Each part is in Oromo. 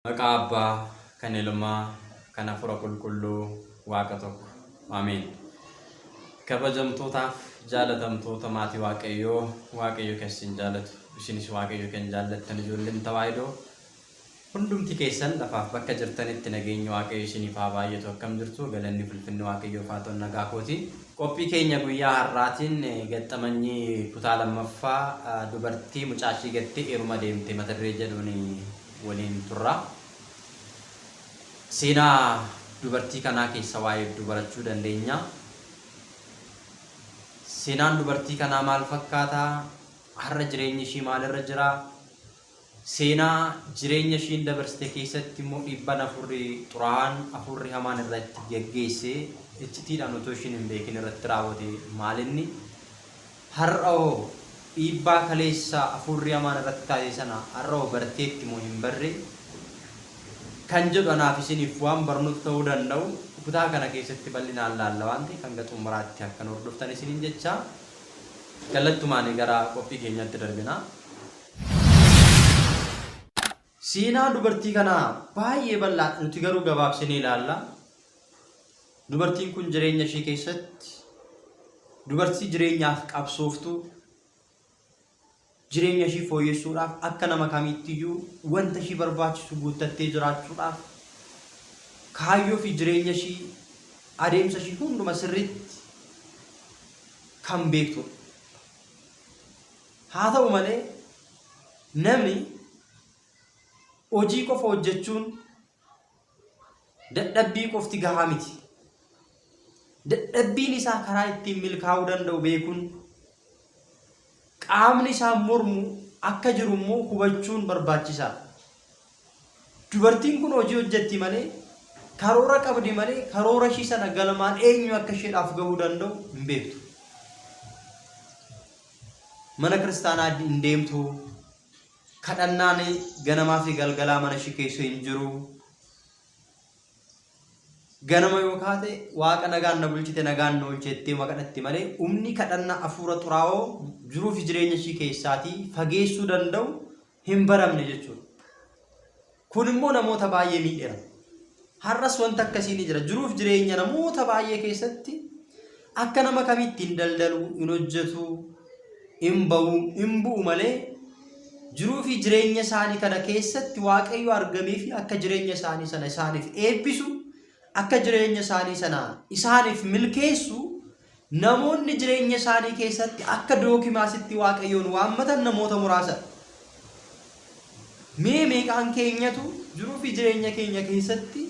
Maqaa Abbaa, kan Ilmaa, kan Hafuura Qulqulluu, Waaqa tokko. Ameen. Kabajamtootaaf jaalatamtoota maatii Waaqayyoo, Waaqayyo kan isin jaalatu, isinis Waaqayyo kan jaallattan ijoolleen Tawaahidoo, hundumti keessan lafaaf bakka jirtanitti nageenyi Waaqayyo isiniif haa baay'atu. Akkam jirtu? Galanni ulfinni Waaqayyoof haa ta'u, nagaa kooti. Qophii keenya guyyaa har'aatiin gaxxamanyii kutaa lammaffaa dubartii mucaashii gattee heeruma deemte mata duree jedhuun waliin turra. Seenaa dubartii kanaa keessa waa hedduu barachuu dandeenya. Seenaan dubartii kanaa maal fakkaata? Har'a jireenyi ishii maalirra jira? Seenaa jireenya ishiin dabarsite keessatti immoo dhiibbaan hafuurri xuraa'aan, hafuurri hamaan irratti geggeesse iccitiidhaan otoo ishiin hin beekin irratti raawwate maalinni? Har'a hoo dhiibbaa kaleessa hafuurri hamaan irratti taasise sana har'a hoo barteetti moo hin barre? Kan jedhu anaaf isiniif waan barnoota ta'uu danda'u kutaa kana keessatti bal'inaan laalla waan ta'eef hanga xumuraatti akka nu hordoftan isiniin jecha kallattumaan gara qophii keenyaatti darbina. Seenaa dubartii kanaa baay'ee bal'aadha nuti garuu gabaabsinee ilaalla. Dubartiin kun jireenya ishee keessatti dubartii jireenyaaf qabsooftuu jireenya ishii fooyyessuudhaaf akka nama kamiittiyyuu wanta ishii barbaachisu guuttattee jiraachuudhaaf kaayyoo fi jireenya ishii adeemsa ishii hunduma sirriitti kan beektudha. Haa ta'u malee namni hojii qofa hojjechuun dadhabbii qofti gahaa miti. Dadhabbiin isaa karaa ittiin milkaa'uu danda'u beekuun qaamni isaa mormu akka jiru immoo hubachuun barbaachisaadha. Dubartiin kun hojii hojjetti malee karoora qabdi malee karoora ishii sana galmaan eenyu akka isheedhaaf gahuu danda'u hin beektu. Mana kiristaanaa hin deemtu. Kadhannaan ganamaa fi galgalaa mana ishii keessa hin jiru. Ganama yoo kaate Waaqa nagaan na bulchite nagaan na oolche jettee kadhatti malee humni kadhannaa hafuura xuraa'oo jiruu fi jireenya ishii keessaatii fageessuu danda'u hin baramne jechuudha. Kun immoo namoota baay'ee miidheera. Har'as wanta akkasii ni jira. Jiruuf jireenya namoota baay'ee keessatti akka nama kamiitti hin daldalu, hin hojjetu, hin ba'u, hin bu'u malee jiruu fi jireenya isaanii kana keessatti Waaqayyo argamee fi akka jireenya isaanii sana isaaniif eebbisu, akka jireenya isaanii sana isaaniif milkeessu namoonni jireenya isaanii keessatti akka dookimaasitti Waaqayyoon waammatan namoota muraasadha. Mee meeqaan keenyatu jiruu fi jireenya keenya keessatti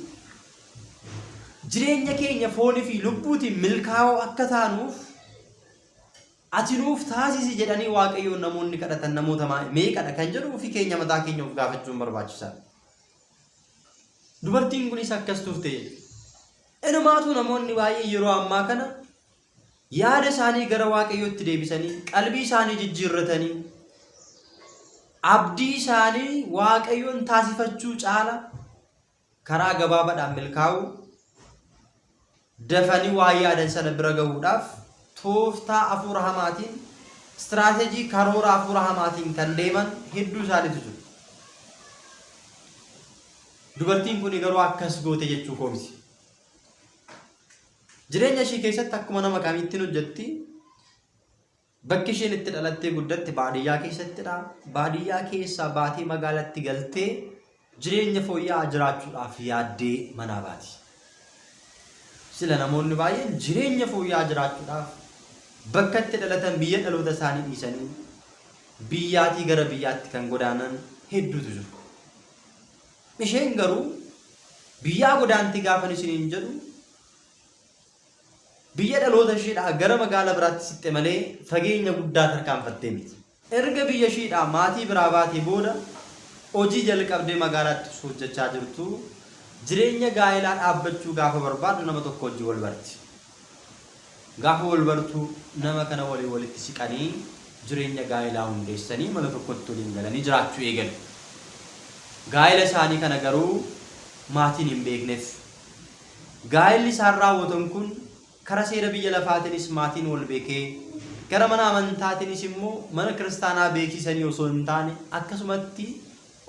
jireenya keenya foonii fi lubbuutiin milkaa'oo akka taanuuf ati nuuf taasisi jedhanii Waaqayyoon namoonni kadhatan namoota meeqadha kan jedhu ofii keenya mataa keenya of gaafachuun barbaachisaadha. Dubartiin kunis akkas turte. Inumaatuu namoonni baay'een yeroo ammaa kana yaada isaanii gara Waaqayyootti deebisanii qalbii isaanii jijjiirratanii abdii isaanii Waaqayyoon taasifachuu caala karaa gabaabaadhaan milkaa'uu dafanii waan yaadan sana bira gahuudhaaf tooftaa hafuura hamaatiin istiraateejii karoora hafuura hamaatiin kan deeman hedduu isaaniitu jiru. Dubartiin kun garuu akkas goote jechuu koo miti. Jireenya ishii keessatti akkuma nama kamiittiin hojjetti. Bakki isheen itti dhalattee guddatte baadiyyaa keessattidha. Baadiyyaa keessaa baatee magaalatti galtee jireenya fooyya'aa jiraachuudhaaf yaaddee manaa baati. Sila namoonni baay'een jireenya fooyya'aa jiraachuudhaaf bakka itti dhalatan biyya dhaloota isaanii dhiisanii biyyaatii gara biyyaatti kan godaanan hedduutu jiru. Isheen garuu biyyaa godaanti gaafan isiniin jedhu biyya dhaloota isheedhaa gara magaala biraatti siqxe malee fageenya guddaa tarkaanfattee miti. Erga biyya isheedhaa maatii biraa baatee booda hojii jalqabdee magaalaatti osoo hojjechaa jirtuu jireenya gaa'elaa dhaabbachuu gaafa barbaaddu nama tokko wajjin wal barti. Gaafa wal bartu nama kana waliin walitti siqanii jireenya gaa'elaa hundeessanii mana tokkotti waliin galanii jiraachuu eegalu. Gaa'ela isaanii kana garuu maatiin hin beekneef. Gaa'elli isaan raawwatan kun kara seera biyya lafaatiinis maatiin wal beekee gara mana amantaatiinis immoo mana kiristaanaa beeksisanii osoo hin taane akkasumatti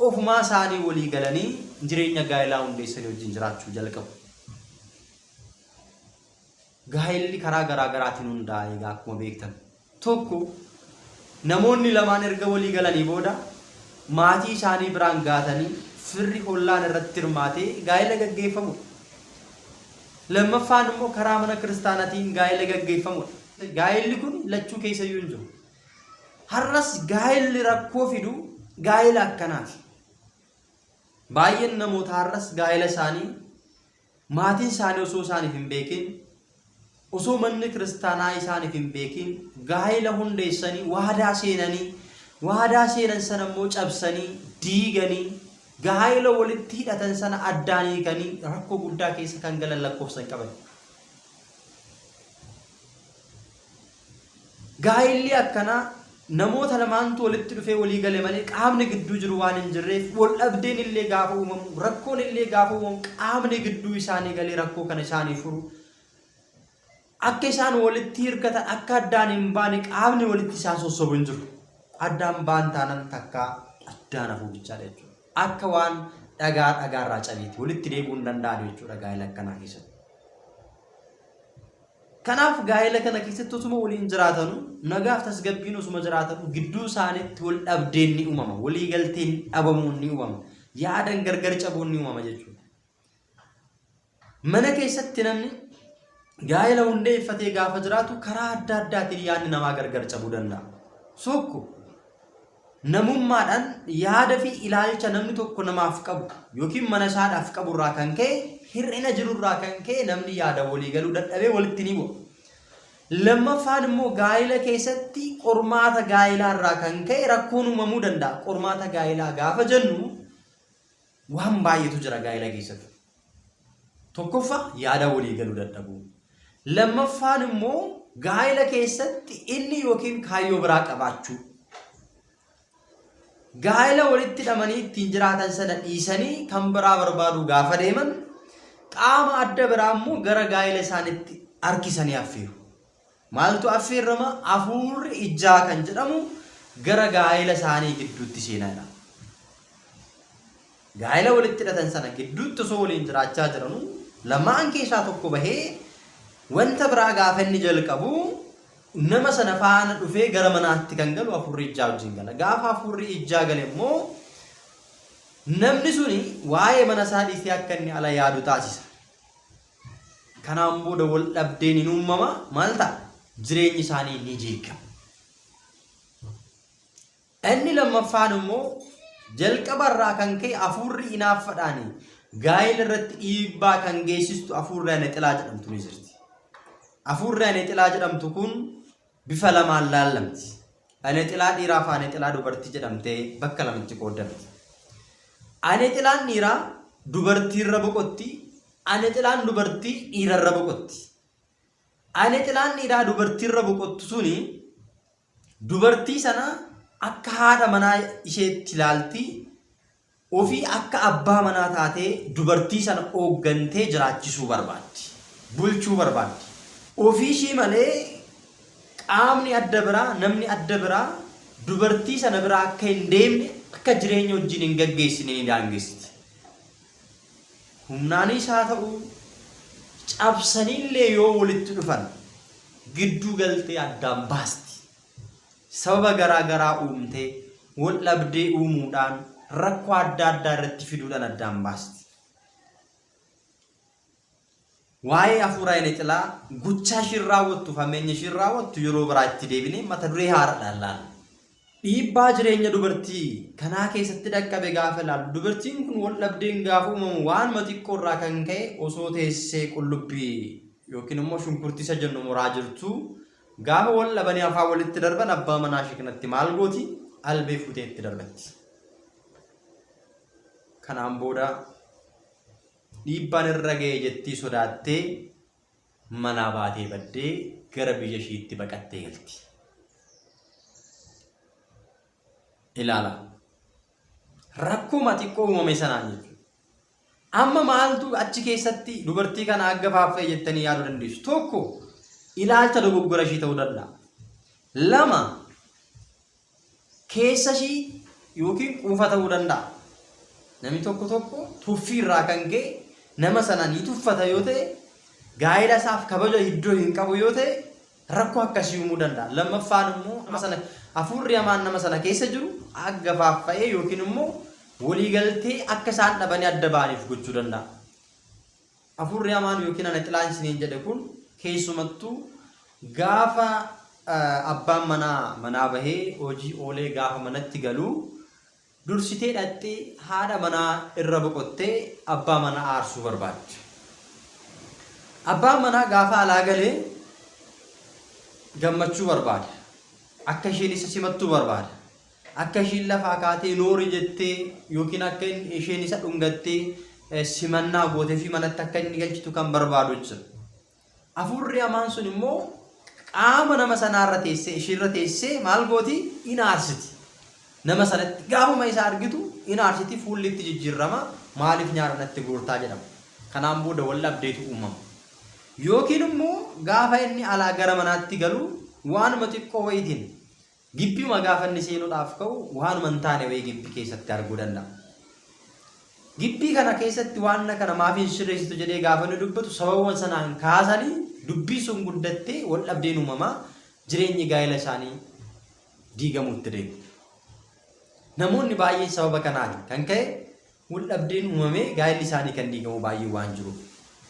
Ofumaa isaanii walii galanii jireenya gaa'elaa hundeessanii wajjin jiraachuu jalqabu. Gaa'elli karaa garaa garaatiin hundaa'a egaa akkuma beektan. Tokko namoonni lamaan erga walii galanii booda maatii isaanii biraan gaatanii firri hollaan irratti hirmaatee gaa'ela gaggeeffamudha. Lammaffaan immoo karaa mana kiristaanaatiin gaa'ela gaggeeffamudha. Gaa'elli kun lachuu keessayyuu hin jiru. Har'as gaa'elli rakkoo fidu gaa'ela akkanaati. Baay'een namoota har'as gaa'ela isaanii maatiin isaanii osoo isaaniif hin beekin, osoo manni kiristaanaa isaaniif hin beekin gaa'ela hundeessanii waadaa seenanii, waadaa seenan sana immoo cabsanii, diiganii, gaa'ela walitti hidhatan sana addaan hiikanii rakkoo guddaa keessa kan galan lakkoofsa hin qaban. Gaa'illi akkanaa namoota lamaantu walitti dhufee walii gale malee qaamni gidduu jiru waan hin jirreef wal dhabdeen illee gaafa uumamu rakkoon illee gaafa uumamu qaamni gidduu isaanii galee rakkoo kana isaanii furu akka isaan walitti hirkatan akka addaan hin baane qaamni walitti isaan sossobu hin jiru. Addaan baan taanan takkaa addaan hafuu bichaadha jechuudha. Akka waan dhagaa dhagaarraa cabeeti walitti deebi'uu hin danda'an jechuudha gaa'ela akkanaa keessatti. Kanaaf gaa'ela kana keessatti osuma waliin jiraatanu nagaaf tasgabbiin osuma jiraatanu gidduu isaaniitti wal dhabdeen ni uumama, walii galteen dhabamuun ni uumama, yaadan gargar cabuun ni uumama jechuudha. Mana keessatti namni gaa'ela hundeeffatee gaafa jiraatu karaa adda addaatiin yaadni namaa gargar cabuu danda'a. Tokko Namummaadhaan yaada fi ilaalcha namni tokko namaaf qabu yookiin mana isaadhaaf qabu irraa kan ka'e hir'ina jiru irraa kan ka'e namni yaada walii galuu dadhabee walitti ni bu'a. Lammaffaan immoo gaa'ela keessatti qormaata gaa'elaa irraa kan ka'e rakkoon uumamuu danda'a. Qormaata gaa'elaa gaafa jennu waan baay'eetu jira gaa'ela keessatti. Tokkoffaa yaada walii galuu dadhabuu. Lammaffaan immoo gaa'ela keessatti inni yookiin kaayyoo biraa qabaachuu. Gaa'ela walitti hidhamanii ittiin jiraatan sana dhiisanii kan biraa barbaaduu gaafa deeman qaama adda biraa immoo gara gaa'ela isaanitti harkisanii affeeru. Maaltu affeerrama? Hafuurri ijjaa kan jedhamu gara gaa'ela isaanii gidduutti seenaadha. Gaa'ela walitti hidhatan sana gidduutti osoo waliin jiraachaa jiranuu lamaan keessaa tokko bahee wanta biraa gaafa inni jalqabu nama sana faana dhufee gara manaatti kan galu hafuurri ijjaa wajjin gala. Gaafa hafuurri ijjaa gale immoo namni suni waa'ee mana isaa dhiisee akka inni ala yaadu taasisa. Kanaan booda wal dhabdeen hin uumama maal ta'a? Jireenyi isaanii ni jeeqama. Inni lammaffaan immoo jalqaba irraa kan ka'e hafuurri inaaffadhaan gaa'ela irratti dhiibbaa kan geessistu hafuurri anexilaa jedhamtu ni jirti. Hafuurri anexilaa jedhamtu kun bifa lamaan laallamti. Anexilaa dhiiraa fi anexilaa dubartii jedhamtee bakka lamatti qooddamti. Anexilaan dhiiraa dubartiirra boqotti, anexilaan dubartii dhiirarra boqotti. Anexilaan dhiiraa dubartiirra boqottu suni Dubartii sana akka haadha manaa isheetti ilaalti, ofii akka abbaa manaa taatee dubartii sana ooggantee jiraachisuu barbaaddi, bulchuu barbaaddi. Ofii ishii malee qaamni adda biraa, namni adda biraa dubartii sana bira akka hin deemne, akka jireenya wajjin hin gaggeessine ni daangessiti. Humnaanis haa ta'u cabsaniillee yoo walitti dhufan gidduu galtee addaan baasti. Sababa garaa garaa uumtee wal dhabdee uumuudhaan rakkoo adda addaa irratti fiduudhaan addaan baasti. Waa'ee hafuura Ayina-Xilaa gochaa ishiin raawwattu fi hammeenya ishiin raawwattu yeroo biraa itti deebinee mata duree haaraadhaan ilaalla. Dhiibbaa jireenya dubartii kanaa keessatti dhaqqabe gaafa ilaallu dubartiin kun wal dhabdeen gaafa uumamu waanuma xiqqoo irraa kan ka'e osoo teessee qullubbii yookiin immoo shunkurtii isa jennu muraa jirtu gaafa wal dhabanii afaan walitti darban abbaa manaa ishee kanatti maal gooti albee fuutee itti darbatti. Kanaan booda Dhiibbaan irra ga'e jettii sodaattee manaa baatee baddee gara biyya ishiitti baqattee galti. Ilaala. Rakkuma xiqqoo uumame sanaan jechuudha. Amma maaltu achi keessatti dubartii kana akka faaffa'e jettanii yaaduu dandeessu. Tokko ilaalcha dogoggora ishii ta'uu danda'a. Lama keessa ishii yookiin quufa ta'uu danda'a. Namni tokko tokko tuffii irraa kan ka'e nama sana ni tuffata yoo ta'e, gaa'ela isaaf kabaja iddoo hin qabu yoo ta'e, rakkoo akkasii uumuu danda'a. Lammaffaan immoo nama sana hafuurri hamaan nama sana keessa jiru akka faaffa'ee yookiin immoo waliigaltee akka isaan dhabanii adda ba'aniif gochuu danda'a. Hafuurri hamaan yookiin ana xilaan isiniin jedhe kun keessumattuu gaafa abbaan manaa manaa bahee hojii oolee gaafa manatti galu dursitee dhaqxee haadha manaa irra boqottee abbaa manaa aarsuu barbaaddi. Abbaan manaa gaafa alaa galee gammachuu barbaada. Akka isheen isa simattuu barbaada. Akka ishiin lafaa kaatee noori jettee yookiin akka isheen isa dhungattee simannaa gootee fi manatti akka inni galchitu kan barbaadu jira. Hafuurri hamaan sun immoo qaama nama sanaarra teessee ishiirra teessee maal gooti? In aarsiti. Nama sanatti gaafuma isa argitu in aarsiti, fuulli itti jijjiirrama, maaliif nyaara natti guurtaa jedhama. Kanaan booda wal dhabdeetu uumama. Yookiin immoo gaafa inni alaa gara manaatti galu waanuma xiqqoo wayiitiin gibbiima gaafa inni seenuudhaaf ka'u waanuma hin taane wayii gibbii keessatti arguu danda'a. Gibbii kana keessatti waan kana maaf hin sirreessitu jedhee gaafa inni dubbatu sababuma sanaan kaasanii dubbii sun guddattee wal dhabdeen uumamaa jireenyi gaa'ela isaanii diigamuutti deema. Namoonni baay'een sababa kanaan kan ka'e wal dhabdeen uumamee gaa'elli isaanii kan diigamu baay'ee waan jiruuf.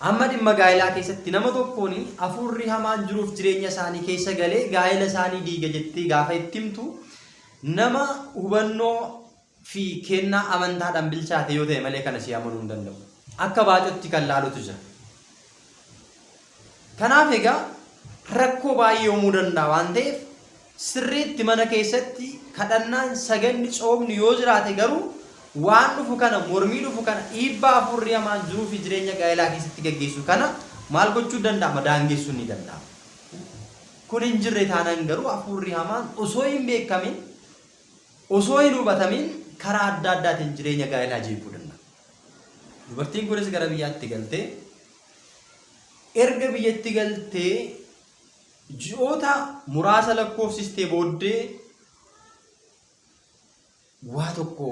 Amma dhimma gaa'elaa keessatti nama tokkoon hafuurri hamaan jiruuf jireenya isaanii keessa galee gaa'ela isaanii diiga jettee gaafa itti himtu nama hubannoo fi kennaa amantaadhaan bilchaate yoo ta'e malee kana si amanuu hin danda'u. Akka baacotti kan laalutu jira. Kanaaf egaa rakkoo baay'ee uumuu danda'a waan ta'eef sirriitti mana keessatti kadhannaan, saganni, tsoomni yoo jiraate garuu waan dhufu kana, mormii dhufu kana, dhiibbaa hafuurri hamaan jiruu fi jireenya gaa'elaa keessatti gaggeessu kana maal gochuu danda'ama? Daangessuun ni danda'ama. Kun hin jirre taanaan garuu hafuurri hamaan osoo hin beekamin, osoo hin hubatamin karaa adda addaatiin jireenya gaa'elaa jeequu danda'a. Dubartiin kunis gara biyyaatti galtee, erga biyyatti galtee ji'oota muraasa lakkoofsistee booddee waa tokko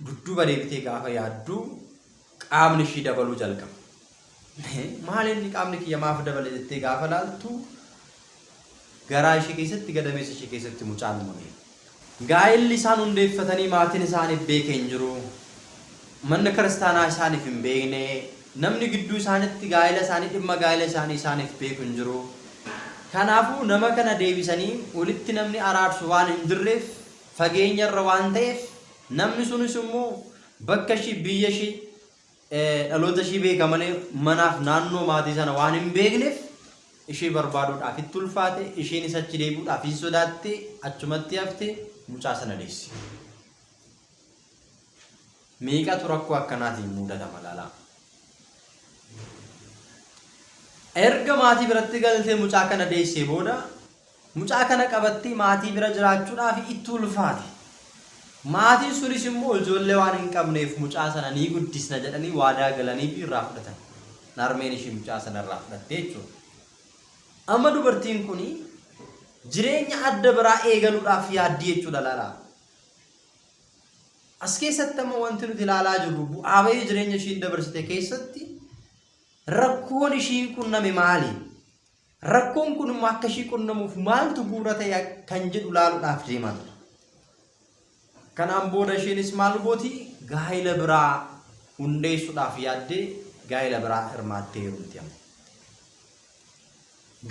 dudduuba deebitee gaafa yaaddu qaamni ishii dabaluu jalqaba. Maal inni qaamni kiyya maaf dabale jettee gaafa laaltu garaa ishee keessatti, gadameessa ishee keessatti mucaan uumame. Gaa'elli isaan hundeeffatanii maatiin isaaniif beeke hin jiru. Manni kiristaanaa isaaniif hin beekne. Namni gidduu isaanitti gaa'ela isaanii, dhimma gaa'ela isaanii isaaniif beeku hin jiru. Kanaafuu nama kana deebisanii walitti namni araarsu waan hin jirreef, fageenyarra waan ta'eef, namni sunis immoo bakka ishii, biyya ishii, dhaloota ishii beeka malee manaaf naannoo maatii sana waan hin beekneef ishee barbaaduudhaaf itti ulfaate, isheenis achi deebi'uudhaaf hin sodaatte, achumatti hafte, mucaa sana deesse. Meeqatu rakkoo akkanaatiin mudatama laalaa. Erga maatii biratti galtee mucaa kana deessee booda mucaa kana qabattee maatii bira jiraachuudhaaf itti ulfaate. Maatiin sunis immoo ijoollee waan hin qabneef mucaa sana ni guddisna jedhanii waadaa galanii fi irraa fudhatan. Harmeen ishii mucaa sana irraa fudhatte jechuudha. Amma dubartiin kun jireenya adda biraa eegaluudhaaf yaaddii jechuudha laalaa. As keessatti amma wanti nuti ilaalaa jirru bu'aa bahii jireenya ishiin dabarsite keessatti rakkoon ishiin qunname maali? Rakkoon kun immoo akka ishii qunnamuuf maaltu bu'uura ta'e kan jedhu ilaaluudhaaf deemaa jira. Kanaan booda isheenis maal gooti? Gaa'ila biraa hundeessuudhaaf yaaddee gaa'ila biraa hirmaattee heerumti amma.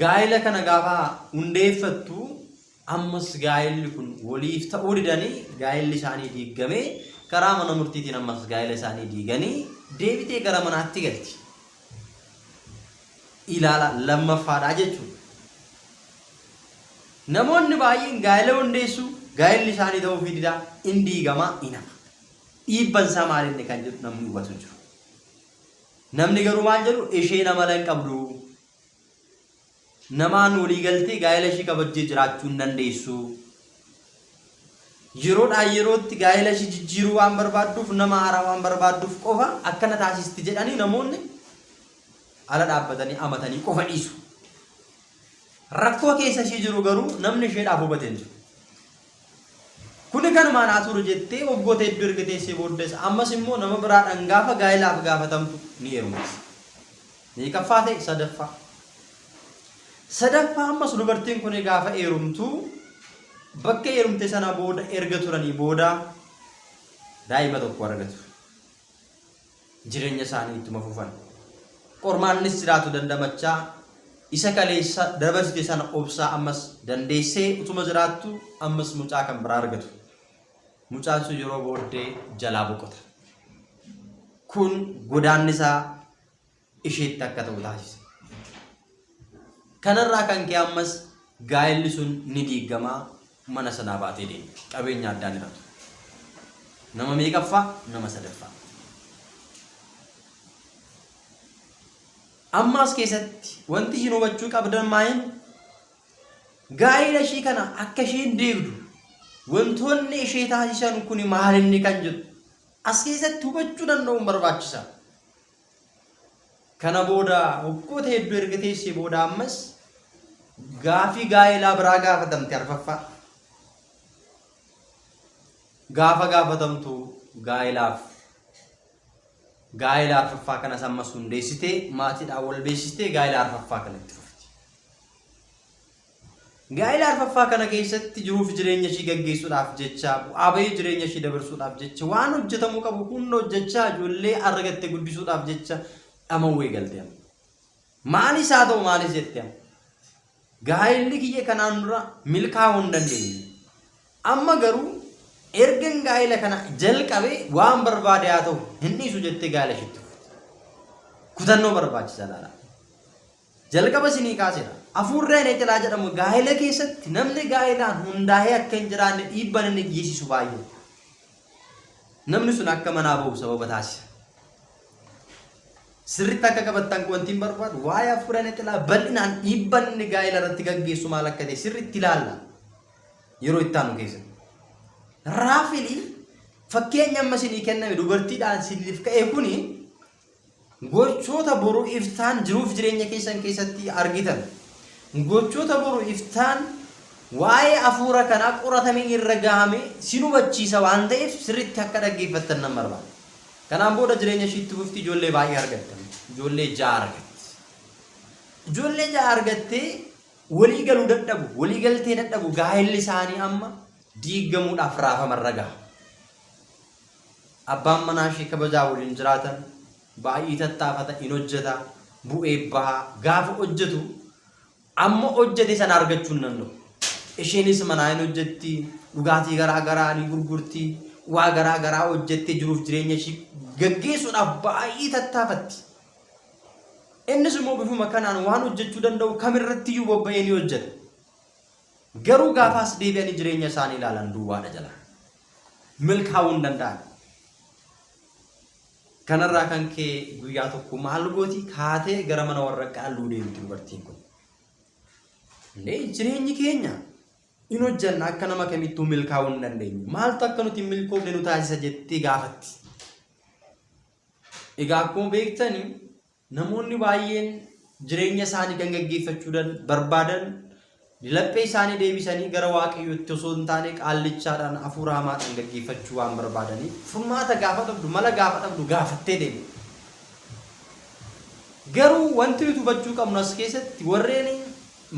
Gaa'ila kana gaafa hundeeffattu ammas gaa'illi kun waliif ta'uu didanii gaa'illi isaanii diigamee karaa mana murtiitiin ammas gaa'ila isaanii diiganii deebitee gara manaatti galti. Ilaala lammaffaadha jechuudha. Namoonni baay'een gaa'ila hundeessu, gaa'illi isaanii ta'uufii dida, in diigama, in hafa. Dhiibban isaa maalinni kan jedhu namni hubatu hin jiru. Namni garuu maal jedhu? Isheen amala hin qabdu. Namaan walii galtee gaa'ela ishii kabajjee jiraachuu hin dandeessu. Yeroodhaa yerootti gaa'ela ishii jijjiiruu waan barbaadduuf, nama haaraa waan barbaadduuf qofa akkana taasisti jedhanii namoonni ala dhaabbatanii amatanii qofa dhiisu. Rakkoo keessa ishii jiru garuu namni isheedhaaf hubate hin jiru. Kuni kanumaan haa turu jettee waggoota hedduu erga teessee booddees ammas immoo nama biraadhaan gaafa gaa'ilaaf gaafatamtu ni heerumti. Meeqaffaa ta'e? Sadaffaa. Sadaffaa ammas dubartiin kun gaafa heerumtu bakka heerumte sana booda erga turanii booda daa'ima tokko argatu. Jireenya isaanii ittuma fufan. Qormaannis jiraatu dandamachaa isa kaleessa dabarsite sana obsaa ammas dandeessee utuma jiraattu ammas mucaa kan biraa argatu. Mucaan sun yeroo booddee jalaa boqota. Kun godaannisaa isheetti akka ta'u taasisa. Kanarraa kan ka'e ammas gaa'elli sun ni diigamaa mana sanaa baatee deemti. Qabeenya addaan hiratu. Nama meeqaffaa? Nama sadaffaa. Amma as keessatti wanti isin hubachuu qabdan maayin gaa'ela ishii kana akka isheen deegdu wantoonni ishee taasisan kun maalinni kan jedhu as keessatti hubachuu danda'uun barbaachisa. Kana booda waggoota hedduu erga teessee booda ammas gaafii gaa'elaa biraa gaafatamte arfaffaa. Gaafa gaafatamtu gaa'elaaf gaa'ela arfaffaa kanas ammas hundeessitee maatiidhaan wal beeksistee gaa'ela arfaffaa kana itti fufti. Gaa'ela arfaffaa kana keessatti jiruuf jireenya ishii gaggeessuudhaaf jecha bu'aa bahii jireenya ishii dabarsuudhaaf jecha waan hojjetamuu qabu hunda hojjechaa ijoollee argatte guddisuudhaaf jecha dhama'uu eegalte. Maalis haa ta'u maalis jette. Gaa'elli kiyya kanaan dura milkaa'uu hin dandeenye. Amma garuu ergan gaa'ela kana jalqabe waan barbaade haa ta'u hin dhiisu jettee gaa'ela ishiitti fufte. Kutannoo barbaachisa laala. Jalqaba isinii kaaseera. Hafuurri Aneexilaa jedhamu gaa'ela keessatti namni gaa'elaan hundaa'ee akka hin jiraanne dhiibbaan inni geessisu baay'ee. Namni sun akka manaa ba'u sababa taasisa. Sirriitti akka qabattan wanti hin barbaadu waa'ee hafuura Aneexilaa bal'inaan dhiibbaan inni gaa'ela irratti gaggeessu maal akka ta'e sirriitti ilaalla. Yeroo itti aanu keessatti. Raafilii fakkeenya amma isinii kenname dubartiidhaan isiniif ka'e kuni Gochoota boru iftaan jiruuf jireenya keessan keessatti argitan. Gochoota boru iftaan waa'ee hafuura kanaa qoratamee irra gahame sin hubachiisa waan ta'eef sirriitti akka dhaggeeffattan nan barbaada. Kanaan booda jireenya ishiitti fufti ijoollee baay'ee argatte. Ijoollee ja'a argatte. Ijoollee ja'a argattee walii galuu dadhabu, walii galtee dadhabu gaa'elli isaanii amma diigamuudhaaf raafamarra gaha. Abbaan manaa ishee kabajaa waliin jiraatan baay'ee tattaafata, in hojjeta, bu'ee baha. Gaafa hojjetu amma hojjete sana argachuu hin danda'u. Isheenis manaa hin hojjetti, dhugaatii garaa garaa ni gurgurti, waa garaa garaa hojjettee jiruuf jireenya ishii gaggeessuudhaaf baay'ee tattaafatti. Innis immoo bifuma kanaan waan hojjechuu danda'u kamirrattiyyuu bobba'ee ni hojjeta. Garuu gaafa as deebi'anii jireenya isaanii ilaalan duwwaadha jala. Milkaa'uu hin danda'an. Kanarraa kan ka'e guyyaa tokko maal gooti kaatee gara mana warra qaalluu deemti dubartiin kun. Indee jireenyi keenya in hojjanna akka nama kamittuu milkaa'uu hin dandeenyu. Maaltu akka nuti hin milkoofne nu taasisa jettee gaafatti. Egaa akkuma beektani Namoonni baay'een jireenya isaanii kan gaggeeffachuu barbaadan laphee isaanii deebisanii gara Waaqayyootti osoo hin taane qaallichaadhaan hafuura hamaadhaan gaggeeffachuu waan barbaadaniif furmaata gaafa dhabdu mala gaafa dhabdu gaafattee deemti. Garuu wanti nuti hubachuu qabnu as keessatti warreen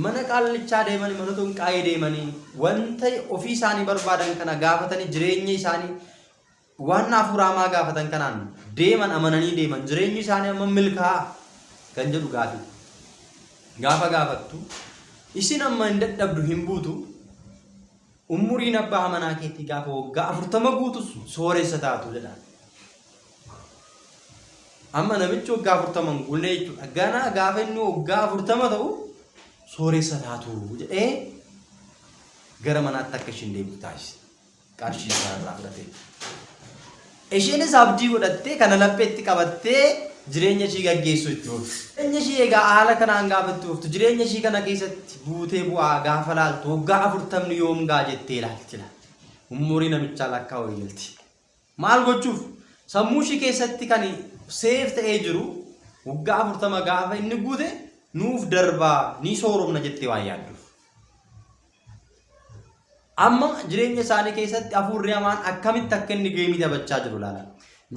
mana qaallichaa deemanii mana xonqaayee deemanii wanta ofii isaanii barbaadan kana gaafatanii jireenya isaanii Waan hafuura hamaa gaafatan kanaan deeman amananii deeman jireenyi isaanii amma milkaa'a kan jedhu gaafii. Gaafa gaafattu isin amma hin dadhabdu hin buutu umuriin abbaa manaa keetii gaafa waggaa 40 guutu sooressa taatu jedha. Amma namichi waggaa 40 hin guunne jechuudha. Ganaa gaafa inni waggaa 40 ta'u sooressa taatu jedhee gara manaatti akka ishiin deemtu taasise. Qarshii isaa irraa fudhatee. Isheenis abdii godhattee kana lapheetti qabattee jireenya ishii gaggeessuu itti fufte. Jireenya ishii egaa haala kanaan gaafa itti fuftu jireenya ishii kana keessatti buutee bu'aa gaafa laaltu waggaa afurtamni yoom ga'a jettee ilaalti laal. Umurii namichaa lakkaa'uu eegalti. Maal gochuuf? Sammuu ishii keessatti kan seef ta'ee jiru waggaa 40 gaafa inni guute nuuf darbaa ni sooromna jettee waan yaadduuf. Amma jireenya isaanii keessatti hafuurri hamaan akkamitti akka inni geemii taphachaa jiru ilaala.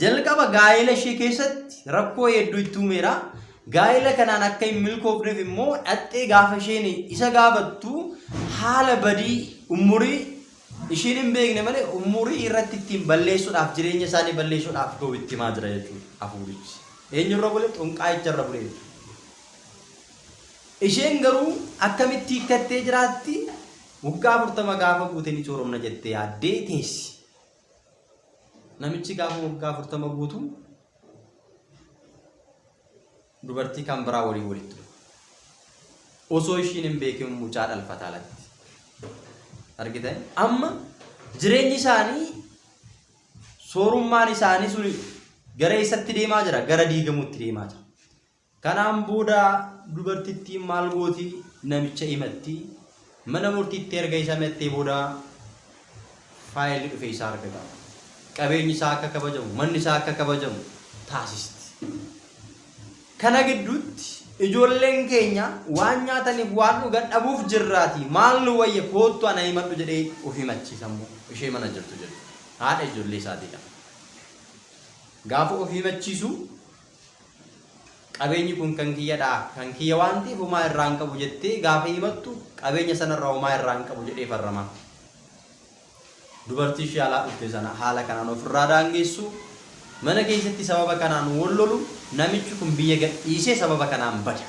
Jalqaba gaa'ela ishee keessatti rakkoo hedduu itti uumeera. Gaa'ela kanaan akka hin milkoofneef immoo dhaxxee gaafa isheen isa gaafattu haala badii umurii ishiin hin beekne malee umurii irratti ittiin balleessuudhaaf jireenya isaanii balleessuudhaaf ga'u itti himaa jira jechuudha hafuurichi. Eenyurra bule? Xonqaayicha irra bule jechuudha. Isheen garuu akkamitti hiikkattee jiraatti? Waggaa 40 gaafa guute ni sooromna jettee yaaddee teessi. Namichi gaafa waggaa 40 guutu dubartii kan biraa waliin walitti dhufa. Osoo ishiin hin beekin mucaa dhalfata alatti. Argitan? Amma jireenyi isaanii soorummaan isaanii sun gara eessatti deemaa jira? Gara diigamuutti deemaa jira. Kanaan booda dubartittiin maal gooti? Namicha himatti. Mana murtiitti erga isa himattee booda faayilli dhufe isaa argata. Qabeenyi isaa akka kabajamu, manni isaa akka kabajamu taasisti. Kana gidduutti ijoolleen keenya waan nyaataniif waan dhugan dhabuuf jirraati maal nu wayya koottu ana himadhu jedhee of himachiisa immoo ishee mana jirtu jechuudha. Haadha ijoollee isaatiidha. Gaafa of himachiisu Qabeenyi kun kan kiyyadha, kan kiyya waan ta'eef homaa irraa hin qabu jettee gaafa himattu qabeenya sanarraa homaa irraa hin qabu jedhee farrama. Dubartii ishee alaa dhufte sana haala kanaan ofirraa daangessu, mana keessatti sababa kanaan wal lolu, namichi kun biyya gadhiisee sababa kanaan bada.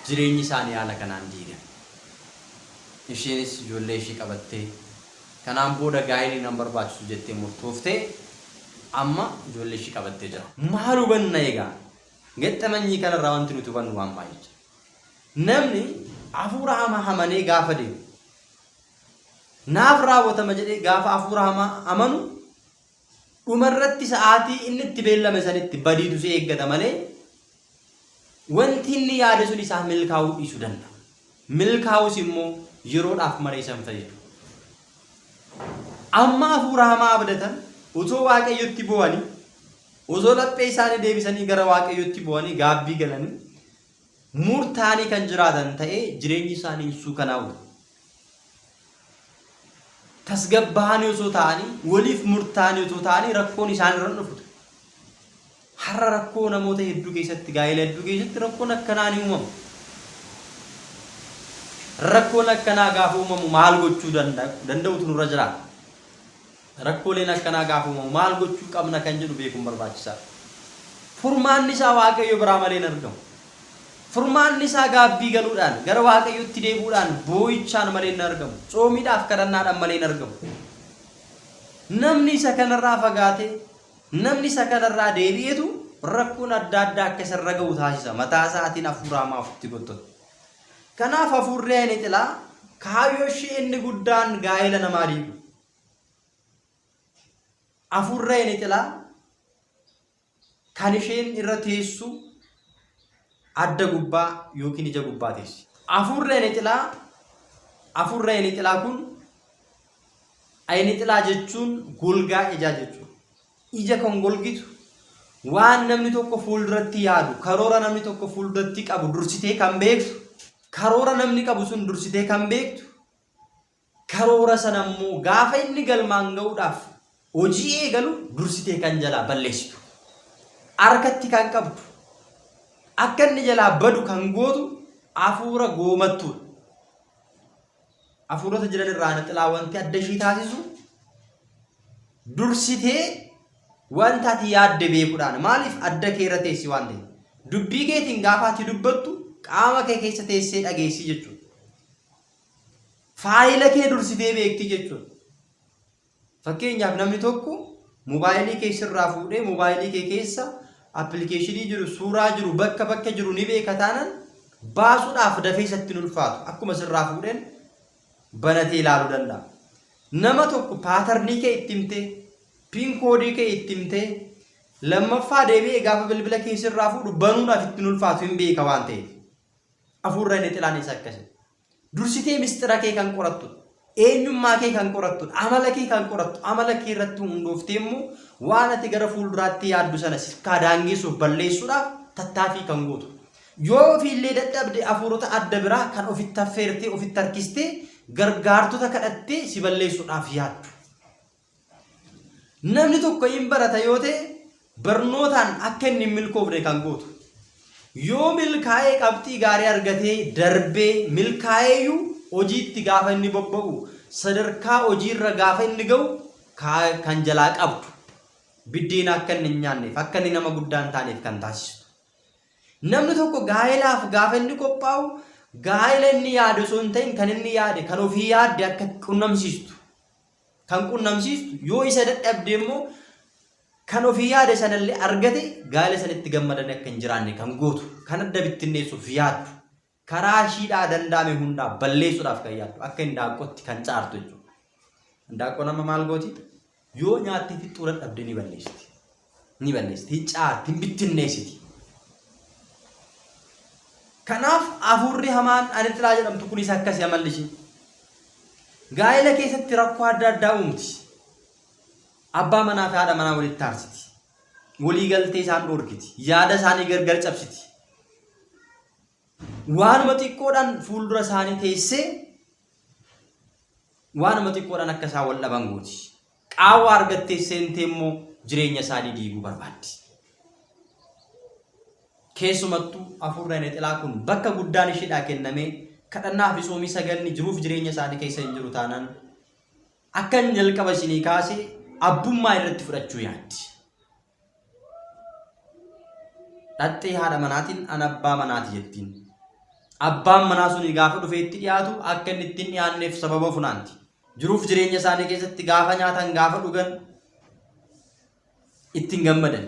Jireenyi isaanii haala kanaan diigame. Isheenis ijoollee ishee qabattee Kanaan booda gaa'elli nan barbaachisu jettee murtooftee amma ijoollee ishii qabattee jira. Maal hubanna egaa? Gaxxamanyii kanarraa wanti nuti hubannu waan baay'ee jira. Namni hafuura hamaa amanee gaafa deemu naaf raawwatama jedhee gaafa hafuura hamaa amanu dhumarratti sa'aatii inni itti beellame sanitti badiitu si eeggata malee wanti inni yaade sun isaa milkaa'uu dhiisuu danda'a. Milkaa'us immoo yeroodhaaf malee isa hin fayyadu. Amma hafuura hamaa abdatan utoo Waaqayyotti boo'anii, osoo laphee isaanii deebisanii gara Waaqayyotti boo'anii gaabbii galanii murtaanii kan jiraatan ta'ee jireenyi isaanii hin suukanaa'u. Tasgabbaa'anii osoo ta'anii, waliif murtaa'anii osoo ta'anii rakkoon isaan irra hin dhufu ture. Har'a rakkoo namoota hedduu keessatti, gaa'ela hedduu keessatti rakkoon akkanaa ni uumama. Rakkoon akkanaa gaafa uumamu maal gochuu danda'utu nurra jiraata? Rakkooleen akkanaa gaafa uumamu maal gochuu qabna kan jedhu beekuun barbaachisaadha. Furmaanni isaa Waaqayyo biraa malee hin argamu. Furmaanni isaa gaabbii galuudhaan, gara Waaqayyotti deebi'uudhaan, boo'ichaan malee hin argamu. Tsoomiidhaaf kadhannaadhaan malee hin argamu. Namni isa kanarraa fagaatee, namni isa kanarraa deebi'etu rakkoon adda addaa akka isarra ga'u taasisa. Mataa isaatiin hafuura hamaa ofitti gottota. Kanaaf hafuurri ayni xilaa kaayyoo ishee inni guddaan gaa'ela namaa diigu. Hafuurri ayni xilaa kan isheen irra teessu adda gubbaa yookiin ija gubbaa teessi. Hafuurri ayni xilaa hafuurri ayni xilaa kun ayni xilaa jechuun golgaa ijaa jechuudha. Ija kan golgitu waan namni tokko fuulduratti yaadu, karoora namni tokko fuulduratti qabu dursitee kan beektu, karoora namni qabu sun dursitee kan beektu, karoora sana immoo gaafa inni galmaan ga'uudhaaf hojii eegalu dursitee kan jalaa balleessitu. Harkatti kan qabdu, akka inni jalaa badu kan gootu hafuura goomattuudha. Hafuurota jiran irraa xilaa wanti adda ishii taasisu dursitee wanta ati yaadde beekuudhaan maaliif adda kee irra teessi waan ta'eef dubbii keetiin gaafa ati dubbattu qaama kee keessa teessee dhageessi jechuudha. Faayila kee dursitee beekti jechuudha. Fakkeenyaaf namni tokko mobaayilii kee sirraa fuudhee mobaayilii kee keessa appilikeeshinii jiru, suuraa jiru, bakka bakka jiru ni beeka taanaan baasuudhaaf dafee isatti hin ulfaatu. Akkuma sirraa fuudheen banatee ilaaluu danda'a. Nama tokko paatarnii kee itti himtee, piin koodii kee itti himtee, lammaffaa deebi'ee gaafa bilbila kee sirraa fuudhu banuudhaaf itti hin ulfaatu hin beeka waan ta'eef. Hafuurri inni xilaan isa akkasi. Dursitee misxira kee kan qorattudha. Eenyummaa kee kan qorattudha. Amala kee kan qorattu. Amala kee irratti hundooftee immoo waan ati gara fuulduraatti yaaddu sana sirkaa daangessuuf balleessuudhaaf tattaaffii kan gootu. Yoo ofiillee dadhabde hafuurota adda biraa kan ofitti affeertee ofitti harkistee gargaartota kadhattee si balleessuudhaaf yaaddu. Namni tokko hin barata yoo ta'e barnootaan akka inni hin milkoofne kan gootu. Yoo milkaa'ee qabxii gaarii argatee darbee milkaa'eeyyuu hojiitti gaafa inni bobba'u sadarkaa hojiirra gaafa inni ga'u kan jalaa qabdu. Biddeena akka inni hin nyaanneef akka inni nama guddaa hin taaneef kan taasistu. Namni tokko gaa'elaaf gaafa inni qophaa'u gaa'ela inni yaade osoo hin ta'in kan inni yaade kan ofii yaadde akka qunnamsiistu. Kan qunnamsiistu yoo isa dadhabde immoo kan ofii yaade sanallee argate gaa'ela sanitti gammadanii akka hin jiraanne kan gootu kan adda bittinneessuuf yaaddu karaa ishiidhaa danda'ame hundaa balleessuudhaaf kan yaaddu akka hindaaqqootti kan caartu jechuudha. Hindaaqqoon amma maal gooti? Yoo nyaattee fixxuu dadhabde ni balleessiti. Ni balleessiti, hin caarti, hin bittinneessiti. Kanaaf hafuurri hamaan anixilaa jedhamtu kunis akkasi amalli ishii. Gaa'ela keessatti rakkoo adda addaa uumti. Abbaa manaa fi haadha manaa walitti aarsiti. Walii galtee isaan dhoorkiti. Yaada isaanii gargar cabsiti. Waanuma xiqqoodhaan fuuldura isaanii teessee waanuma xiqqoodhaan akka isaan wal dhaban gooti. Qaawwa argattee seentee immoo jireenya isaanii diiguu barbaaddi. Keessumattuu hafuurri anexilaa kun bakka guddaan isheedhaa kennamee kadhannaa fi tsoomii saganni jiruuf jireenya isaanii keessa hin jiru taanaan akkan jalqaba isinii kaase abbummaa irratti fudhachuu yaaddi. Dhaxxee haadha manaatiin an abbaa manaati jettiin. Abbaan manaa suni gaafa dhufee itti dhiyaatu akka inni ittiin dhiyaanneef sababa funaanti. Jiruuf jireenya isaanii keessatti gaafa nyaatan gaafa dhugan ittiin gammadan.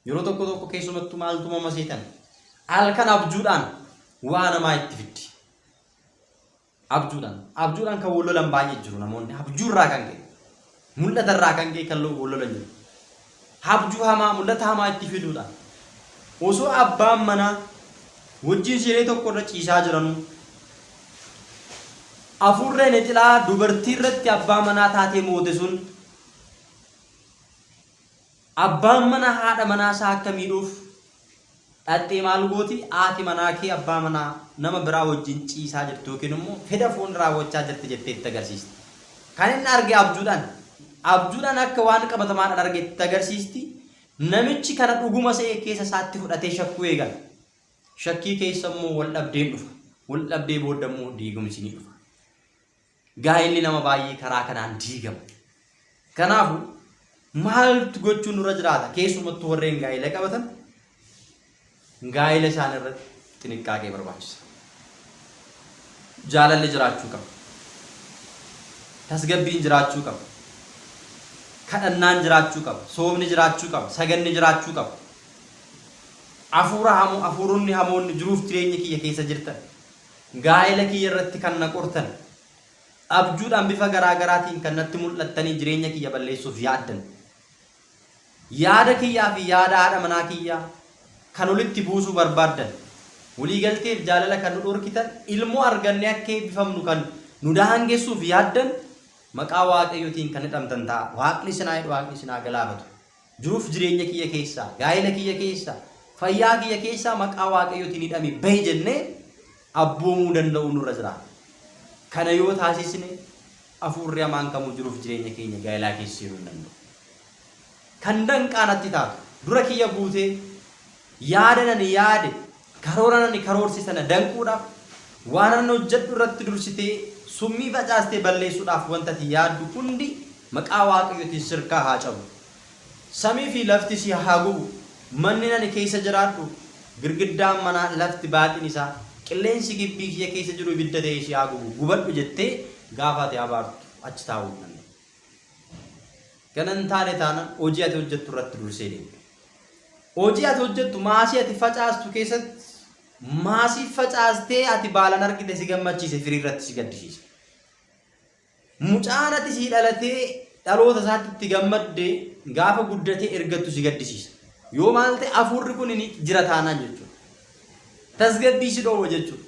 Yeroo tokko tokko keessumattuu maaltu mama seetan? Halkan abjuudhaan waa namaa itti fiddi. Abjuudhaan. Abjuudhaan kan wal lolan baay'ee jiru namoonni. Abjuurraa kan ka'e. Mul'atarraa kan ka'e kan wal lolan jiru. Abjuu hamaa, mul'ata hamaa itti fiduudhaan. Osoo abbaan manaa wajjin siree tokko irra ciisaa jiranuu hafuurri nexilaa dubartii irratti abbaa manaa taatee moote sun Abbaan manaa haadha manaa isaa akka miidhuuf dhaqxee maal gooti? Haati manaa kee abbaa manaa nama biraa wajjin ciisaa jirti yookiin immoo fedha foon raawwachaa jirti jettee itti agarsiisti. Kan inni arge abjuudhaan. Abjuudhaan akka waan qabatamaadhaan arge itti agarsiisti. Namichi kana dhuguma se'ee keessa isaatti fudhatee shakkuu eegala. Shakkii keessa immoo wal dhabdeen dhufa. Wal dhabdee booda immoo diigumsi ni dhufa. Gaa'elli nama baay'ee karaa kanaan diigama. Kanaafuu maaltu gochuun nurra jiraata? Keessumattuu warreen gaa'ela qabatan gaa'ela isaan irratti xiniqqaaqee barbaachisa. Jaalalli jiraachuu qaba. Tasgabbiin jiraachuu qaba. Kadhannaan jiraachuu qaba. Soomni jiraachuu qaba. Saganni jiraachuu qaba. Hafuura hamoo, hafuuronni hamoonni jiruuf jireenya kiyya keessa jirtan Gaa'ela kiyya irratti kan na qortan, abjuudhaan bifa garaa garaatiin kan natti mul'attanii jireenya kiyya balleessuuf yaaddan, yaada kiyyaa fi yaada haadha manaa kiyyaa kan walitti buusuu barbaaddan, waliigalteef jaalala kan nu dhorkitan, ilmoo argannee akka eebbifamnu kan nu daangessuuf yaaddan, maqaa Waaqayyotiin kan hidhamtan ta'a. Waaqni isin haa hidhu, Waaqni isin haa galaafatu. Jiruuf jireenya kiyya keessaa, gaa'ela kiyya keessaa, fayyaa kiyya keessaa maqaa Waaqayyootiin hidhami bahi jennee abboomuu danda'uu nurra jiraata. Kana yoo taasisne hafuurri hamaan kamuu jiruuf jireenya keenya gaa'elaa keessa seenuu hin danda'u. Kan danqaa natti taatu dura kiyya buutee yaada nani yaade karoora nani karoorse sana danquudhaaf waan nan hojjedhu irratti dursitee summii facaastee balleessuudhaaf wanta ati yaaddu hundi maqaa Waaqayyootiin sirkaa haa cabu. Samii fi lafti si haa gubu, manni ani keessa jiraadhu, girgiddaan manaa, lafti baaxiin isaa, qilleensi gibbii kiyya keessa jiru ibidda ta'ee si haa gubu, gubadhu jettee gaafa ati abaartu achi taa'uu hin danda'u. Kana hin taane taanaan hojii ati hojjettu irratti dursee deema. Hojii ati hojjettu maasii ati facaastu keessatti maasii facaastee ati baalan argite si gammachiise firii irratti si gaddisiisa. Mucaan ati sii dhalatee dhaloota isaatti itti gammadde gaafa guddatee ergattu si gaddisiisa. Yoo maal ta'e hafuurri kun ni jira taanaan jechuudha. Tasgabbii si dhoowwa jechuudha.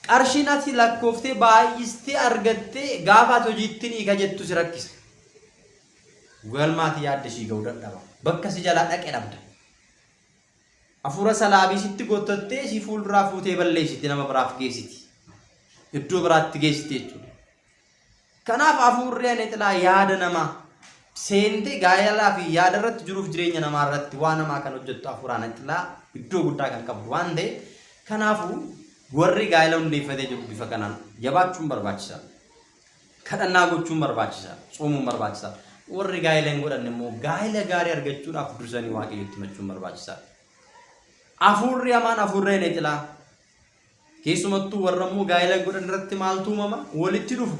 Qarshiin ati lakkooftee baay'istee argattee gaafa ati hojiitti ni hiika jettu si rakkisa. Galma ati yaadde sii ga'uu dadhaba. Bakka si jalaa dhaqe dhabda. Hafuura salaabii sitti gottattee si fuulduraa fuutee balleessiti nama biraaf geessiti. Iddoo biraatti geessiti jechuudha. Kanaaf hafuurri anexilaa yaada namaa seentee gaa'elaa fi yaada irratti jiruuf jireenya namaa irratti waa namaa kan hojjettu hafuura anexilaa iddoo guddaa kan qabdu waan ta'eef kanaafuu warri gaa'ela hundeeffatee jiru bifa kanaan jabaachuun barbaachisaadha. Kadhannaa gochuun barbaachisaadha. Tsoomuun barbaachisaadha. Warri gaa'ela hin godhanne immoo gaa'ela gaarii argachuudhaaf dursanii Waaqayyotti himachuun barbaachisaadha. Hafuurri hamaan hafuurri anexilaa Keessumattuu warra immoo gaa'ela godhan irratti maaltu uumama? Walitti dhufu.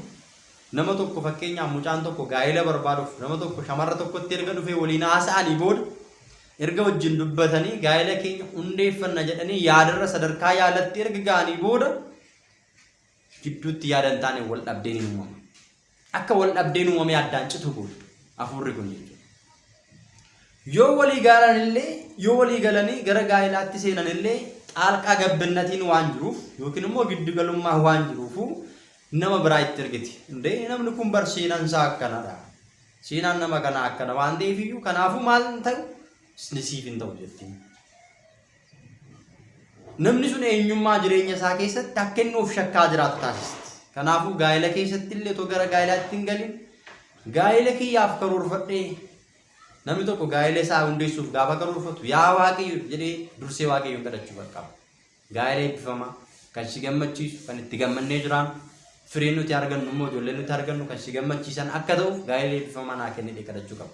Nama tokko fakkeenyaaf mucaan tokko gaa'ela barbaaduuf nama tokko shamarra tokkotti erga dhufee waliin haasa'anii booda erga wajjin dubbatanii gaa'ela keenya hundeeffanna jedhanii yaadarra sadarkaa yaalatti erga ga'anii booda gidduutti yaada hin taane wal dhabdeen hin uumama. Akka wal dhabdeen uumamee addaan citu godhu hafuurri kun jechuudha. Yoo walii galan illee yoo walii galanii gara gaa'ilaatti seenan illee xaalqaa gabbinnatiin waan jiruuf yookiin immoo giddugalummaa waan jiruufu nama biraa itti ergiti. Indee namni kun bar seenaan isaa akkanadha. Seenaan nama kanaa akkana waan ta'eef iyyuu kanaafuu maal hin ta'u siif hin ta'u jetti. Namni sun eenyummaa jireenya isaa keessatti akka inni of shakkaa jiraatu taasisti. Kanaafuu gaa'ela keessatti illee otoo gara gaa'elaatti hin galin gaa'ela kiyyaaf karoorfadhee namni tokko gaa'ela isaa hundeessuuf gaafa karoorfatu yaa Waaqayyo jedhee dursee Waaqayyoon kadhachuu qaba. Gaa'ela eebbifamaa kan si gammachiisu kan itti gammannee jiraannu firiin nuti argannu immoo ijoolleen nuti argannu kan si gammachiisan akka ta'uuf gaa'ela eebbifamaa naa kenni kadhachuu qaba.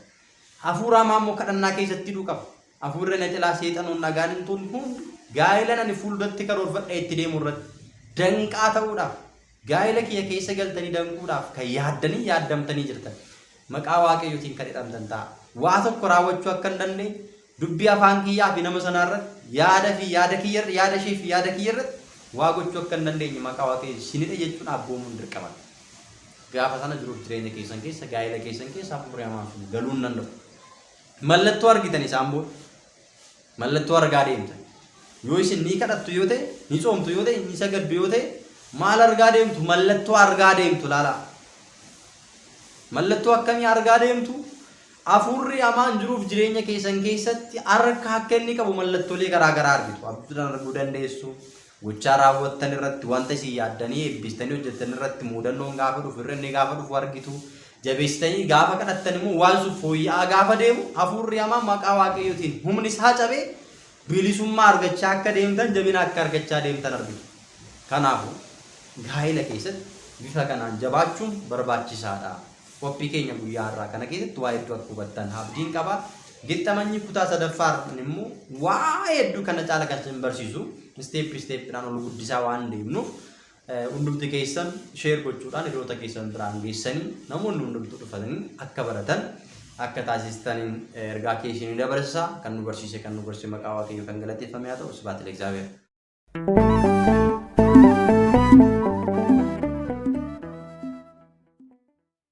Hafuura hamaa immoo kadhannaa keessatti hidhuu qaba. Hafuurri na cilaa seexanoon nagaan hin tun hundi gaa'ela ani fuulduratti karoorfadhe itti deemu irratti danqaa ta'uudhaaf gaa'ela kiyya keessa galtanii danquudhaaf kan yaaddanii yaaddamtanii jirtan. Maqaa Waaqayyootiin kan hidhamtan ta'a. Waa tokko raawwachuu akka hin dandeenye dubbii afaan kiyyaa fi nama sanaa irratti yaada fi yaada kiyya yaada ishee fi yaada kiyya irratti waa gochuu akka hin dandeenye maqaa Waaqayyoo isinidha jechuun abboomuun dirqama. Gaafa sana jiruuf jireenya keessan keessa gaa'ela keessan keessa hafuurri hamaan sun galuu hin danda'u. Mallattoo argitan isaan booda. Mallattoo argaa deemtan. Yoo isin ni kadhattu yoo ta'e, ni tsoomtu yoo ta'e, ni sagaddu yoo ta'e, maal argaa deemtu? Mallattoo argaa deemtu laalaa. Mallattoo akkamii argaa deemtu? Hafuurri hamaan jiruuf jireenya keessan keessatti harka akka inni qabu mallattoolee garaa garaa argitu. Abjuudhaan arguu dandeessu. Gochaa raawwattan irratti wanta isin yaaddanii eebbistanii hojjettan irratti muudannoon gaafa dhufu hir'inni gaafa dhufu argitu. Jabeessitanii gaafa kadhattan immoo waan sun fooyya'aa gaafa deemu hafuurri hamaan maqaa Waaqayyootiin humni isaa cabee bilisummaa argachaa akka deemtan jabina akka argachaa deemtan argitu. Kanaafuu gaa'ela keessatti bifa kanaan jabaachuun barbaachisaadha. Qophii keenya guyyaa har'aa kana keessatti waa hedduu akka hubattan abdiin qaba. Gexxamanyi kutaa sadaffaa immoo waa hedduu kana caala kan isin barsiisu isteeppi isteeppiidhaan ol guddisaa waan deemnuuf hundumti keessan sheer gochuudhaan hiriyoota keessan biraan geessanii namoonni hundumtuu dhufanii akka baratan akka taasistaniin ergaa keessanii dabarsa kan nu barsiise kan nu barsiise maqaa Waaqayyoo kan galateeffame haa ta'u sibaat Egzaabeer.